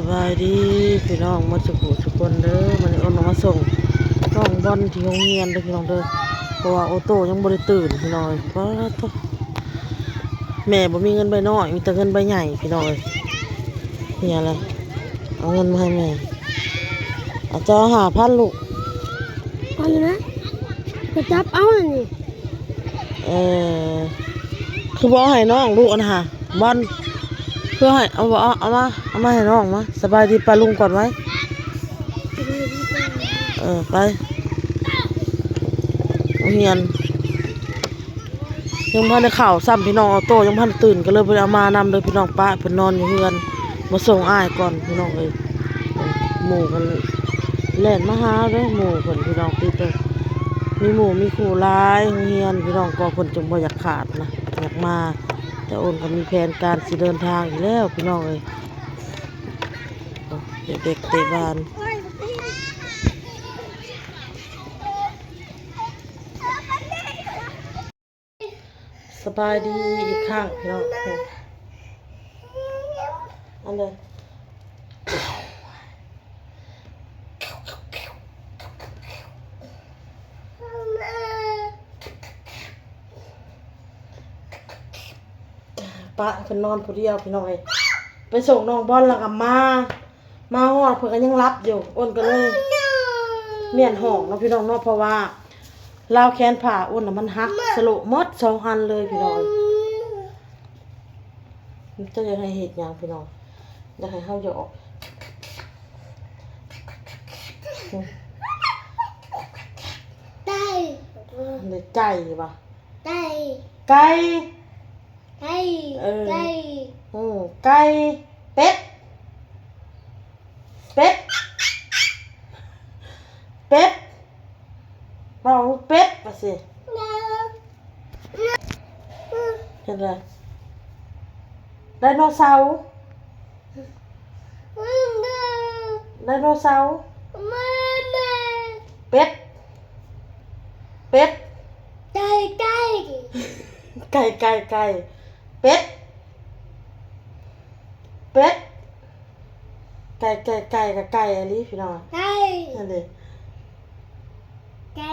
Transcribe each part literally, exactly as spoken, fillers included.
สบายดีพี่น้องหมดสุขุสุคนเด้อ มื้อนี้อ้นมาส่งน้องบอลที่โรงเรียนเด้อพี่น้องเด้อ เพราะว่าโอโต้ยังบ่ได้ตื่นพี่น้อง ป๊าดโธ่ แม่บ่มีเงินใบน้อย มีแต่เงินใบใหญ่พี่น้องเอ้ย เนี่ยแหละ เอาเงินมาให้แม่ เอาเจ้าห้าพันลูก เอาอยู่นะ ไปจับเอาอันนี้ เออ คือบ่ให้น้องลูกอันหาบอล คือให้ เอาบ่ เอา เอามา เอามาให้น้องมา สบายดีป้าลุงก่อนไว้ เออ ไป โรงเรียน ยังบ่ทันได้เข้าซ้ำพี่น้อง โอโต้ยังบ่ทันตื่น ก็เลยบ่ได้เอามานำเลยพี่น้อง ปะเพิ่นนอนอยู่เฮือน มาส่งอ้ายก่อนพี่น้องเอ้ย หมู่กันแล่นมาหาเด้อ หมู่เพิ่นพี่น้องติดเด้อ มีหมู่มีคู่หลายโรงเรียนพี่น้อง ก็เพิ่นจงบ่อยากขาดนะ อยากมา แต่อ้นก็มีแผนการสิเดินทางอยู่แล้วพี่น้องเอ้ย เด็กๆเตะบอล สบายดีอีกครั้งพี่น้อง อันเด้อ ปะเพิ่นนอนผู้เดียวพี่น้องเอ้ย ไปส่งน้องบอลแล้วก็มา มาฮอดเพิ่นก็ยังหลับอยู่ อ้นก็เลยเมี้ยนห้องเนาะพี่น้องเนาะ เพราะว่าลาวแขนผ้าอ้นน่ะมันหักสะโละหมดสองอันเลยพี่น้อง เจ้าอยากให้เฮ็ดหยังพี่น้อง อยากให้เฮาหยอก ไก่ ในใจบ่ ไก่ ไก่ ไก่ เออ ไก่ อืม ไก่ เป็ด เป็ด เป็ด เว้าเป็ดว่าสิ เห็นเลย ไดโนเสาร์ ไดโนเสาร์ เป็ด เป็ด ไก่ ไก่ ไก่ ไก่ ไก่ เป็ด เป็ด ไก่ ไก่ ไก่ กับไก่อะลีพี่น้อง ไก่ นั่นเด้ ไก่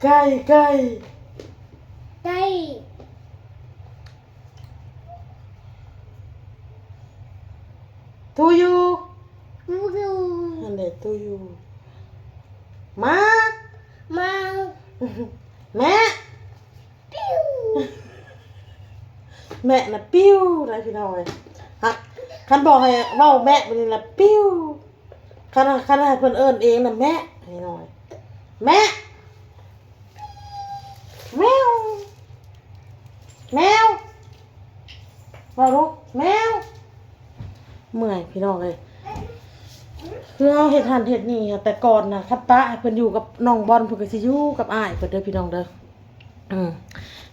ไก่ ไก่ ไก่ To you ดูดู นั่นเด้ To you มา มา แม่ ปิ้ว แม่น่ะปิ้วได้พี่น้องเอ้ย ฮะ คันบอกให้เว้าแม่บัดนี้น่ะปิ้ว คัน คันให้เพิ่นเอิ้นเองน่ะแม่ พี่น้องเอ้ย แม่ แมว แมว เว้าลูก แมว เมื่อยพี่น้องเอ้ย คือเฮาเฮ็ดหั่นเฮ็ดนี่ค่ะ แต่ก่อนน่ะ คันปะให้เพิ่นอยู่กับน้องบอล เพิ่นก็สิอยู่กับอ้ายเพิ่นเด้อพี่น้องเด้อ อืม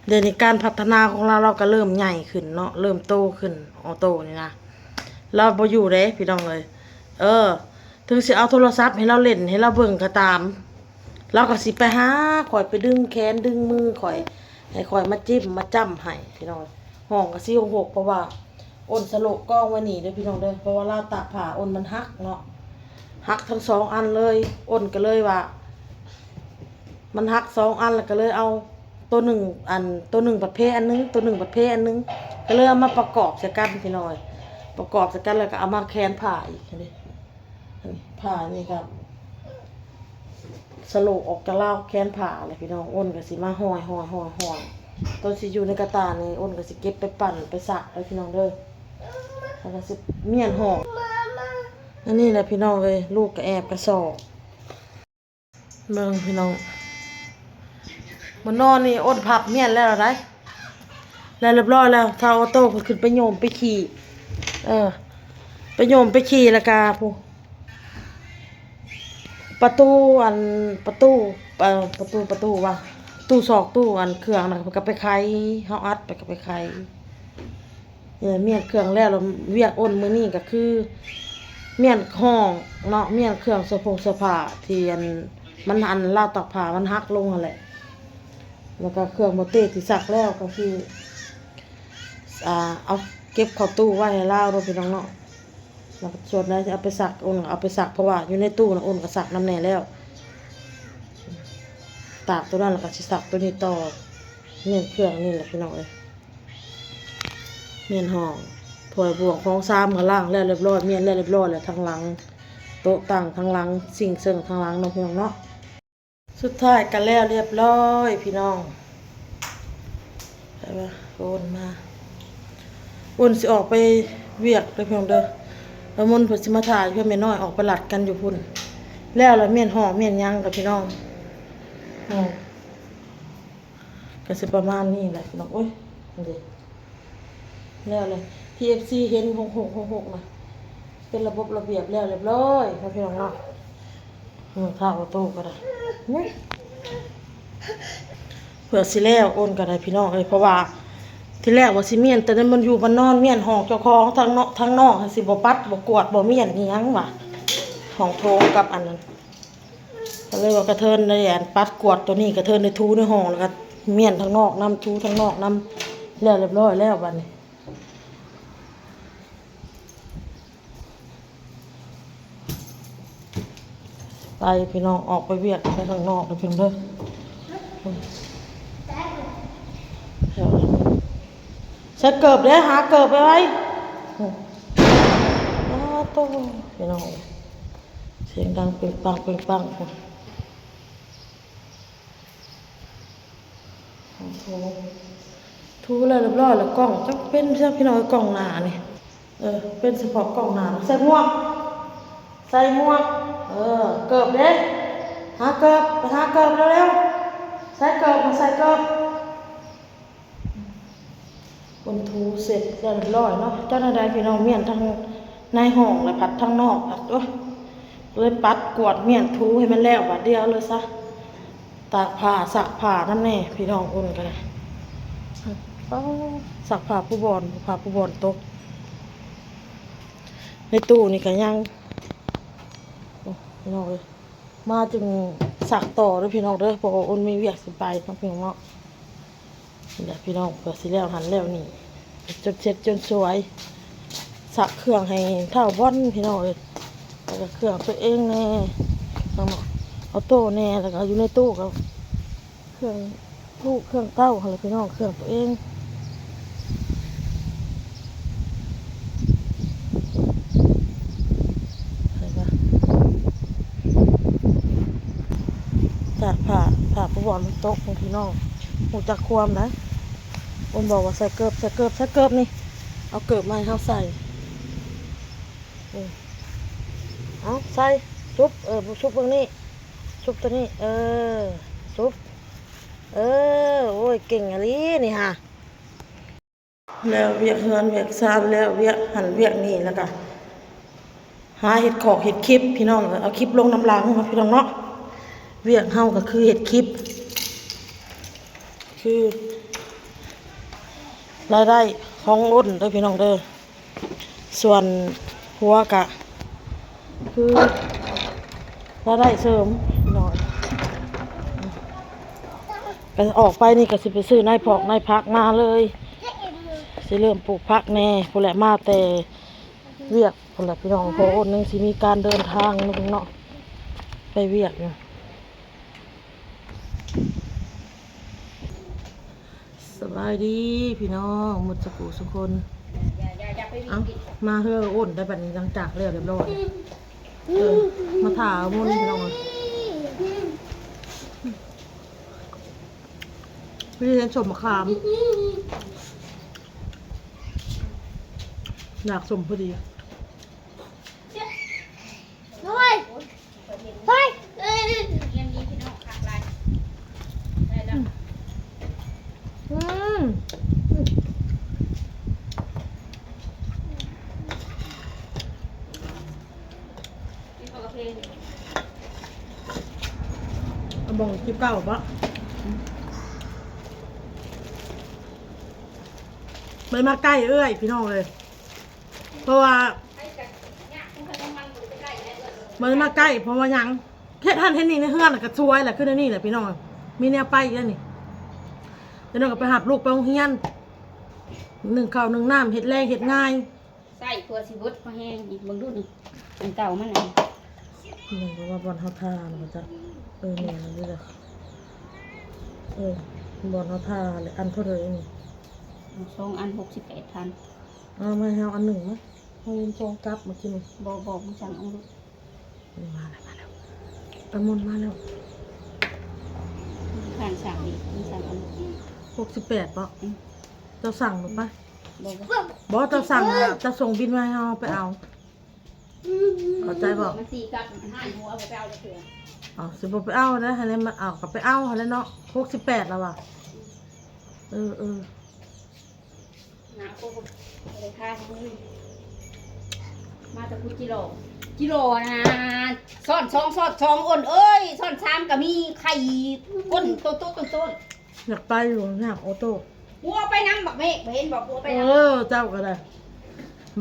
เดี๋ยวนี้การพัฒนาของลาว ลาวก็เริ่มใหญ่ขึ้นเนาะ เริ่มโตขึ้น โอโต้นี่นะ ลาวบ่อยู่เด้พี่น้องเอ้ย เออ ถึงสิเอาโทรศัพท์ให้ลาวเล่น ให้ลาวเบิ่งก็ตาม ลาวก็สิไปหาข้อย ไปดึงแขนดึงมือข้อย ให้ข้อยมาจิ้มมาจ้ำให้พี่น้อง ห้องก็สิหก เพราะว่าอ้นสะโลกกองไว้นี่เด้อพี่น้องเด้อ เพราะว่าลาวตากผ้าอ้นมันหักเนาะ หักทั้งสองอันเลย อ้นก็เลยว่า มันหักสองอันแล้วก็เลยเอาตัวหนึ่งอัน ตัวหนึ่งผัดเพอันหนึ่ง ตัวหนึ่งผัดเพอันหนึ่ง ก็เลยเอามาประกอบใส่กันพี่น้อง ประกอบใส่กันแล้วก็เอามาแขนผ้าอีกนี่ อันนี้ผ้านี่ก็สะโลกออกจากลาวแขนผ้าเลยพี่น้อง อ้นก็สิมาห้อยห้อยห้อยห้อย ตอนสิอยู่ในกระตานี่ อ้นก็สิเก็บไปปั่นไปซักเลยพี่น้องเด้อ แล้วก็สิเมี้ยนห้อง อันนี้แหละพี่น้องเอ้ย ลูกก็แอบกระสอบ เบิ่งพี่น้อง มื้อนอนนี่อ้นพับเมี้ยนแล้วได้ แล้วเรียบร้อยแล้ว ถ้าออโต้เพิ่นขึ้นไปโยมไปขี่ เออ ไปโยมไปขี่แล้วกะผู้ ประตูอัน ประตู เอ่อ ประตู ประตูว่า ตู้ซอกตู้อันเครื่องนะ เพิ่นก็ไปไข เฮาอัดไปก็ไปไข เออ เมี้ยนเครื่องแล้ว แล้วเวียกอ้นมื้อนี้ก็คือ เมี้ยนห้องเนาะ เมี้ยนเครื่องเสื้อผงเสื้อผ้าที่อัน มันอันราวตากผ้ามันหักลงหั่นแหละ แล้วก็เครื่องโมเตที่ซักแล้วก็คือ อ่า เอาเก็บเข้าตู้ไว้ให้ลาวเนาะพี่น้องเนาะ แล้วก็ส่วนใดสิเอาไปซัก โอนก็เอาไปซัก เพราะว่าอยู่ในตู้น่ะ โอนก็ซักนำแน่แล้ว ตากตัวนั้นแล้วก็สิซักตัวนี้ต่อ แม่นเครื่องนี่แหละพี่น้องเอ้ย แม่นห้อง ถ้วยบ่วงของชามก็ล้างแล้วเรียบร้อย แม่นแล้วเรียบร้อยแล้ว ทั้งหลัง โต๊ะตั้งทั้งหลัง ซิงค์เซิงทั้งหลังเนาะพี่น้องเนาะ สุดท้ายก็แล้วเรียบร้อยพี่น้อง ไปว่าโอนมา โอนสิออกไปเวียกเด้อพี่น้องเด้อ แล้วมนต์เพิ่นสิมาถ่ายเพื่อนแม่น้อยออกไปหลัดกันอยู่พุ่น แล้วละแม่นห้องแม่นหยังกับพี่น้อง อืม ก็สิประมาณนี้แหละพี่น้อง โอ้ย นี่เด้ แล้วเลย ที่ เอฟซี เห็น หกหกหกหก นะ เป็นระบบระเบียบแล้วเรียบร้อยเนาะพี่น้องเนาะ อืม ถ้าออโต้ก็ได้ เพื่อสิแล้วโอนก็ได้พี่น้องเอ้ย เพราะว่าที่แรกว่าสิเมียน แต่นั้นมันอยู่บ้านนอน เมียนห้องเจ้าของทางนอก ทางนอกสิบ่ปัดบ่กวาดบ่เมียนอีหยังวะ ห้องโถงกับอันนั้น ก็เลยว่ากระเทินได้อันปัดกวาดตัวนี้ กระเทินได้ถูในห้อง แล้วก็เมียนทางนอกนำ ถูทางนอกนำ แล้วเรียบร้อยแล้วบัดนี้ ไปพี่น้อง ออกไปเวียกไปข้างนอกเด้อเพิ่นเด้อ ใส่เกิบเด้อ หาเกิบไปไว้ อ้าวโต พี่น้อง เสียงดังเปงปังเปงปัง โอ้โห ถูแล้วเรียบร้อยแล้ว กล้องจักเป็นเพียงพี่น้อง กล้องหน้านี่ เออ เป็นเฉพาะกล้องหน้า ใส่หมวก ใส่หมวก เออ เกิบเด้ หาเกิบ ไปหาเกิบเร็วๆ ใส่เกิบ มาใส่เกิบ คนถูเสร็จเรียบร้อยเนาะ เจ้าหน้าที่พี่น้องเมียนทั้งในห้องและผัดทั้งนอกผัด โอ้ย เลยปัดกวาดเมียนถูให้มันแล้วบาดเดียวเลยซะ ตากผ้าซักผ้านำแน่ พี่น้องโอนก็ได้ โอ้ ซักผ้าผู้บอน ผ้าผู้บอนตก ในตู้นี่ก็ยัง โอ้ พี่น้องเอ้ย มาจึงซักต่อเด้อพี่น้องเด้อ เพราะว่าโอนมีเวียกสิไปเนาะพี่น้องเนาะ นี่แหละพี่น้อง เพื่อสิแล้วหันแล้วนี่ จนเสร็จจนสวย ซักเครื่องให้เท่าบอนพี่น้องเอ้ย แล้วก็เครื่องตัวเองแน่ เครื่องออโต้แน่ แล้วก็อยู่ในตู้ก็เครื่องลูกเครื่องเต้าหั่นแหละพี่น้อง เครื่องตัวเอง เห็นปะ ตากผ้า ผ้าผู้บอนมันตกของพี่น้อง ฮู้จักความได้ โอนบอกว่าใส่เกิบ ใส่เกิบ ใส่เกิบนี่ เอาเกิบมาให้เฮาใส่ อืม เอาใส่ ซุบ เออ ซุบเบิ่งนี่ ซุบตัวนี้ เออ ซุบ เออ โอ้ย เก่งอีหลีนี่ฮะ แล้วเวียกเฮือนเวียกซาน แล้วเวียกหั้นเวียกนี่ แล้วก็หาเฮ็ดคอกเฮ็ดคลิปพี่น้อง เอาคลิปลงนำหลังเนาะพี่น้องเนาะ เวียกเฮาก็คือเฮ็ดคลิป คือรายได้ของโอนเด้อพี่น้องเด้อ ส่วนผัวก็คือรายได้เสริมพี่น้อง ก็ออกไปนี่ก็สิไปซื้อในพอกในผักมาเลย สิเริ่มปลูกผักแน่พู้นแหละ มาแต่เวียกพู้นแหละพี่น้อง เพราะโอนยังสิมีการเดินทางเนาะ ไปเวียกอยู่ สบายดีพี่น้องหมดสุขุสุคน อย่าอย่าอย่าไปวิ่ง เอ้า ดิ มาเฮือโอนได้บัดนี้ หลังจากแล้วเรียบร้อย เออ มาถ่าเอามนต์พี่น้อง พี่เห็นสมมะขาม อยากสมพอดี โอ้ย เฮ้ย เอ้ย อืม เอาบ่งคลิปเก่าปะ มันมาใกล้เอื้อยพี่น้องเลย เพราะว่า มันมาใกล้ เพราะว่าหยัง เฮ็ดหั้นเฮ็ดนี่ในเฮือนน่ะก็สวยแหละ คือแนวนี้แหละพี่น้อง มีแนวไปอีกแล้วนี่ เดี๋ยวน้องก็ไปหับลูกไปโรงเรียน นึ่งข้าวนึ่งน้ำ เฮ็ดแรงเฮ็ดง่าย ใส่เพื่อสิเบิดพอแห้งนี่เบิ่งดูนี่ อันเก่ามันน่ะ มันก็ว่าบ่อนเฮาทาแล้วก็จะ เออ แม่นแล้วเด้อ เออ บ่อนเฮาทาเลย อันเท่าใดนี่ สองอันหกสิบแปดพัน เอามาให้เฮาอันหนึ่งมา เฮาเห็นซองกลับมากิน บ่ บ่ มันสั่งเอาลูก มาแล้ว มาแล้ว ตะมนมาแล้ว ผ่านสั่งอีก มันสั่งเอาลูก หกสิบแปดบ่ อืม เจ้าสั่งหรือปะ บ่ บ่ บ่ เจ้าสั่งแล้วเจ้าส่งบิลมาให้เฮาไปเอา เข้าใจบ่ มันตีกลับ มันหายหัว บ่ไปเอาจักเทื่อ เอา สิบ่ไปเอานะ ให้แล้วมาเอา ก็ไปเอา ให้แล้วเนาะ หกสิบแปดแล้วว่ะ เออ เออ หาโคกบ่ได้ขายให้มึง มาแต่กูจิโร่ จิโร่นะ ซ้อนสองซ้อนสองอ้นเอ้ย ซ้อนสามก็มี ไข่ก้นโตๆๆๆ อยากไปอยู่ อยากโอโต้ หัวไปนำบักเมฆ บ่เห็นบ่ หัวไปนำ เออ เจ้าก็ได้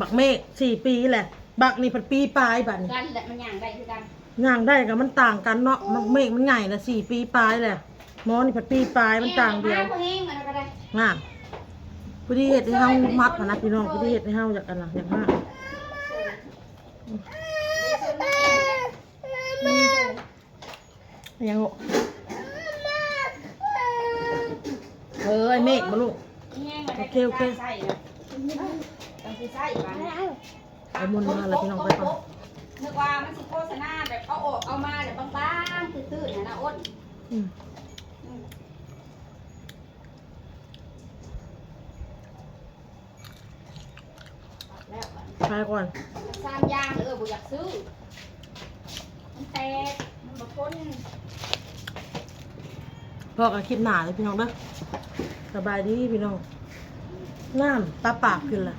บักเมฆ สี่ปีแหละ บักนี่พันปีปลายบัดนี้ กันแหละ มันย่างได้คือกัน ย่างได้กับมันต่างกันเนาะ บักเมฆมันใหญ่ละ สี่ปีปลายแหละ หมอนี่พันปีปลาย มันต่างเดียว แม่มันมาบ่แห้งมันก็ได้ งาม พอดีเฮ็ดให้เฮามัดหั้นนะพี่น้อง พอดีเฮ็ดให้เฮาอยากกันนะ อยากห้า ยังลูก เออ ไอ้เมฆมาลูก นี่ไงมันได้ โอเค โอเค ใส่นะ ต้องสิใส่บัดนี้ เอามนต์มาแล้วพี่น้องไปก่อน นึกว่ามันสิโฆษณาแบบเอาออกเอามาแบบบางๆ ตื้อๆ นะนะอ้น อืม อืม แล้วบัดนี้ ไปก่อน สามอย่าง เออ บ่อยากซื้อ มันแตก มันบ่ทน พอกันคลิปหน้าเลยพี่น้องเด้อ สบายดีพี่น้อง น้ำตาปากขึ้นละ